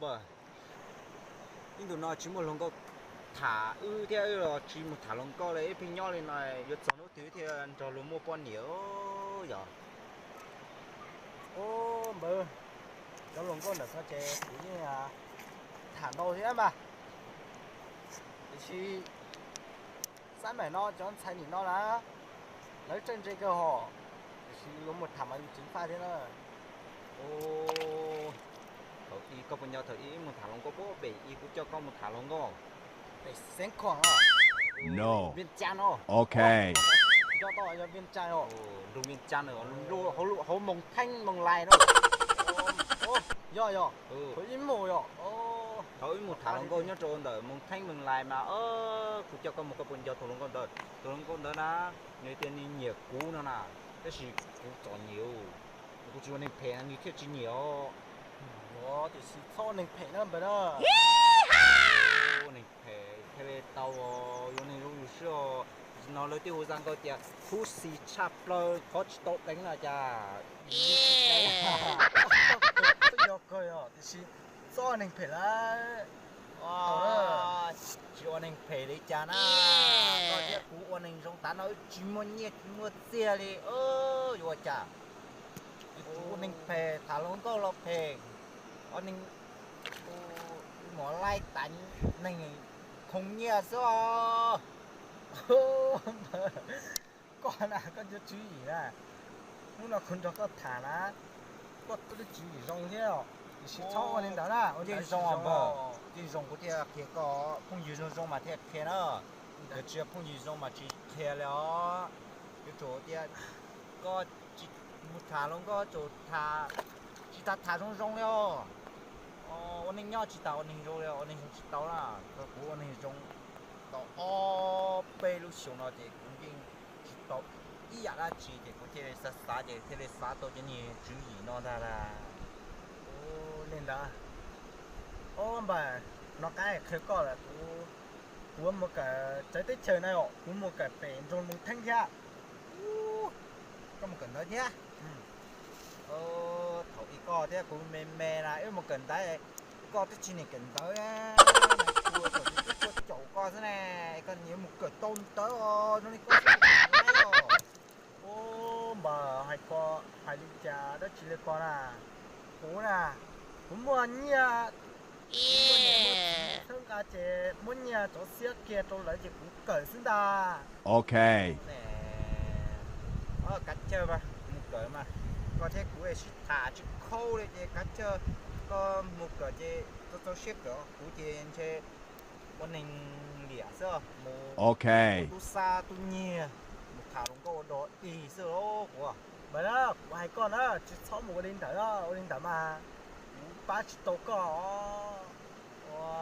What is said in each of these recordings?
Npawg, ib ntus no tsis muaj hluas nkauj tham wb thiab, wb los tsis mus tham hluas nkauj li, ib pheej nyob li no yuav txog hnub twg thiaj nrog luag muaj poj niam yom? Npawg, cov hluas nkauj ntawm no ces kuv yeej tham ntau thiab mas, tiam sis xab maim no cov ntxhais nim no na, lawv txawj ntse kawg hos, tiam sis yuav mus tham mas yus tsis faj thiab na. Thaum ub koj puas nco thaum ub wb mus tham hluas nkauj puag pem ub, kuv coj koj mus tham hluas nkauj? Pem Xeev Khuam, Vias Cas no. Nco tau yog Vias Cas os. Nroog Vias Cas na, hauv Moos Theeb Moos Lais no. Yog yog, thaum ib mus yog, thaum ib mus tham hluas nkauj nyob rau ntawm Moos Theeb Moos Lais mas, kuv coj koj mus, koj puas nco tus hluas nkauj ntawd? Tus hluas nkauj ntawd na, nws tias nws nyiam kuv no na, tab sis kuv txom nyem, kuv tsis ua neeg phem nws thiaj tsis nyiam os. Tiam sis txhob ua neeg phem na npawg na. Ua neeg phem thiaj li tau, ua neeg zoo yus siab os. No lawv twb hu zaj nkauj tias khuv xim tshaj plaws qhov tsis tau deev no cas. Yog kawg yog, tiam sis txhob ua neeg phem lawm. Tsis ua neeg phem li cas na, koj thiab kuv ua neeg zoo tas no wb tsis muaj nyiaj tsis muaj txiaj li, yuav ua cas? Ua neeg phem tham hluas nkauj los phem, ua neeg mos laib tas neeg khoom nyiaj xwb os. Koj na koj cov tswv yim na, hnub no kuv nrog koj tham na, koj twb tswv yim zoo thiab, tiam sis txhob ua li ntawd na. Yeej zoo, yeej zoo kuv thiaj qhia koj, phooj ywg zoo zoo mas thiaj qhia na, yog tsis yog phooj ywg zoo mas tsis qhia li os. Yuav tsum tias koj mus tham hluas nkauj tsum tham, tsis tas tham zoo zoo li os. Ua neej nyob tsis tas ua neeg zoo li, ua neeg zoo tsis tau na. Kuv ua neeg zoo tau ob peb lub xyoo no ces kuv yeej tsis tau ib yam dab tsi ces kuv thiaj li xav xav ces thiaj li xav tau cov niag tswv yim no ntag lauj. Li ntawd, o npawg, no qab qhia koj lawm, kuv, kuv mus kawm txawv teb chaws na, kuv mus kawm pem nroog Moos Theeb thiab. Koj mus kawm ntawv thiab? Thaum ub koj thiab kuv me me na wb mus kawm ntawv, koj twb tsis niam kawm ntawv, kuv thaum twb tuaj caum koj xwb ne, koj niam mus kawm tau ntawv os, zoo li koj xwb os. Ub, npawg, hais ko, hais li cas dab tsi li ko na? Kuv na, kuv muaj nyiaj, kuv muaj niam muaj txiv txhawb nqa ces muab nyiaj rov xiab kiag rau lawv ces kuv kawm xwb ntag. Ok. Kav chawj mas, mus kawm mas, koj thiab kuv sib tham tsis khaub li ces kav chawj, koj mus kawm ces txaus txaus siab kawm, kuv ces ntshe ua neeg liam xwb, mus tub xa tub nyiag, mus tham hluas nkauj ua dog dig xwb os kuv. Npawg na, kuv hais koj na, tsis txhob mus ua li ntawd, ua li ntawd mas kuv pab tsis tau koj. Ua,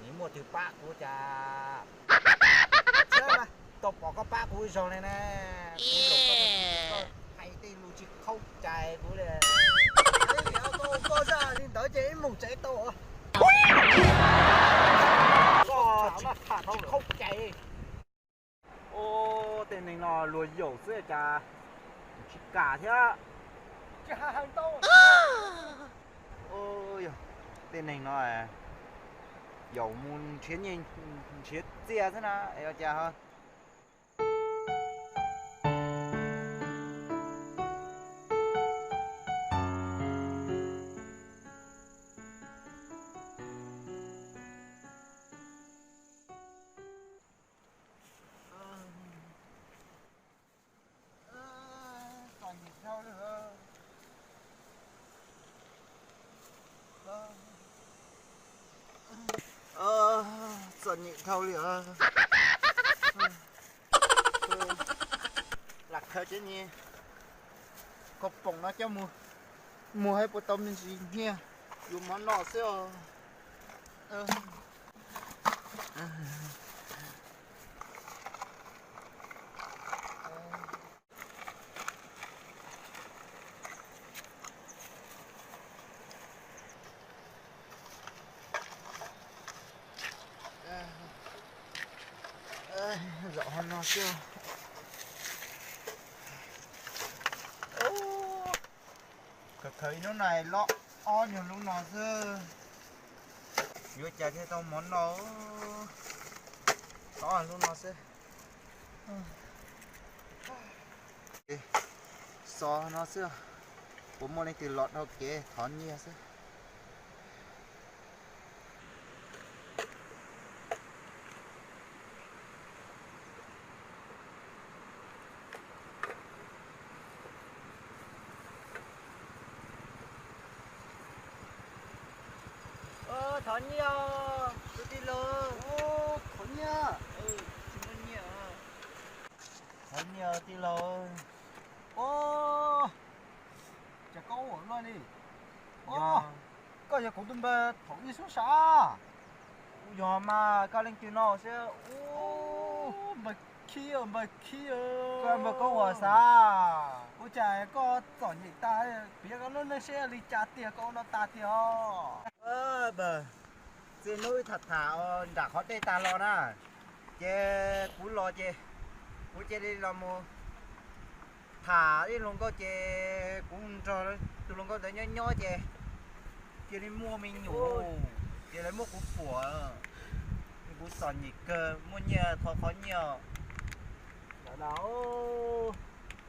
nws muaj twg pab kuv cas? Tsis tau pom koj pab kuv ib zaug li na. Kuv zaum koj, koj hais tej lus tsis khaub cai kuv li. Koj zaj li ntawd ces ib mus tsev tau. Koj tsis khaub cai. Ub, tej neeg no luag yaum xwb cas tsis kam thiab. Tsis hais hais ntau. Ub, yog tej neeg no yaum mus nrhiav nyiaj nrhiav txiaj xwb na, yog cas ho. Txom nyem dhau lawm. Nyem dhau li os. Lam khaws cov niag kaus poom no coj mus muag, puas tau me ntsis nyiaj yuav mov noj xwb os. Zaum ho no xwb. Khaws khaws ib hnub no loj ob nyuag lub no xwb. Yuav cas thiaj tau mov noj, ob lub no xwb. Xov no xwb, puas muaj leej twg los dhau kev thov nyiaj xwb. Thov nyiaj, tus tij laug. Thov nyiaj. Tsis muaj nyiaj. Thov nyiaj tij laug. Ua cas koj ua luaj li? Koj yog kuv tus npawg thaum ub xwb sav? Yog mas, koj leej twg no seb? Npawg Khib, npawg Khib, koj npawg Koob Huas xav? Ua cas koj txom nyem tag, piav koj lub neej seb li cas tiag koj ua no tag tiag os. Npawg, txij hnub wb tham tham nram qhov dej tag los na, ces kuv los ces kuv cia li los mus tham ib hluas nkauj ces kuv nrog tus hluas nkauj ntawd nyob nyob ces cia li muaj me nyuam, ces lawv muab kuv puam, kuv txom nyem kawg, muaj nyiaj thov qhov nyiaj. Ntawd na,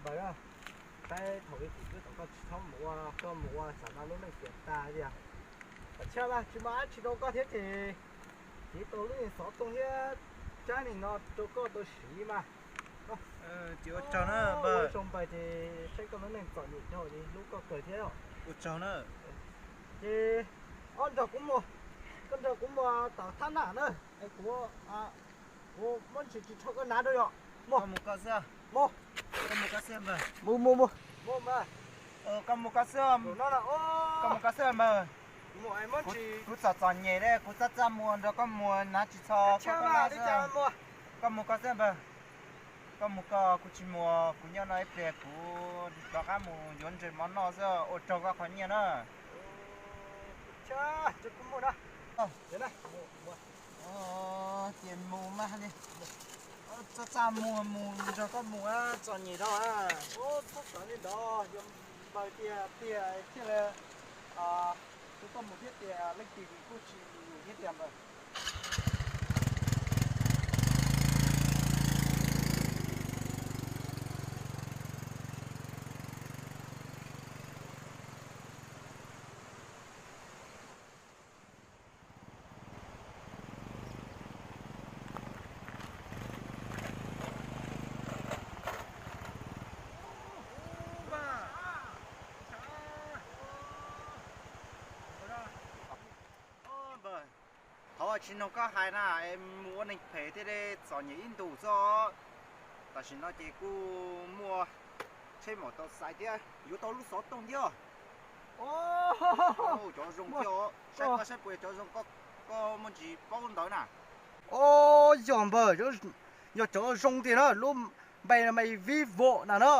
npawg, saib thaum ub kuv twb tau koj tsis txhob mus ua, koj mus ua xav no lub neej tiam tag tiag. Tam sim no tsis muaj dab tsi rau koj thiab ces, ces tau lub niag xov tooj thiab tsab niag no rau koj tau siv mas. Ces ua tsaug na, ua tsaug npawg, ces saib koj lub neej txom nyem dhau li hlub koj kawg thiab. Ua tsaug na. Ces koj nrog kuv mus, koj nrog kuv mus tom thab nam na, kuv, kuv muab ntsis ris tsho koj hnav rau yom. Mus, mus koj xwb, mus, mus koj xwb npawg, mus mus mus, mus mas, koj mus koj xwb, koj mus koj xwb npawg. Kuv txom txom nyem li, kuv txaj txaj muag nrog koj mus hnav ris tsho koj hnav xwb. Koj mus koj xwb npawg. Koj mus koj, kuv tsis mus, kuv nyob no ib pliag kuv rov qab mus yuav ntses mov noj xwb, ua tsaug koj qhov nyiaj na. Ces mus mas li, txaj txaj muag mus nrog koj mus, txom nyem dhau. Txhob xav li ntawd, yog npawg tiag tiag thiaj li, tus koj mus thiab tiag, leej twg kuj tsis mus thiab tiag npawg. Thov tsis mloog koj hais na, es mus ua neeg phem thiaj li txom nyem ib ntus xwb. Tam sim no ces kuj muaj tsheb maum tau xais thiab, yuav tau lub xov tooj thiab. Cov zoo thiab, saib koj saib puas yog cov zoo, koj muaj ntsis paub ntawv na. Yog npawg, yog cov zoo tiag na, lub npe no mas Vivo na na.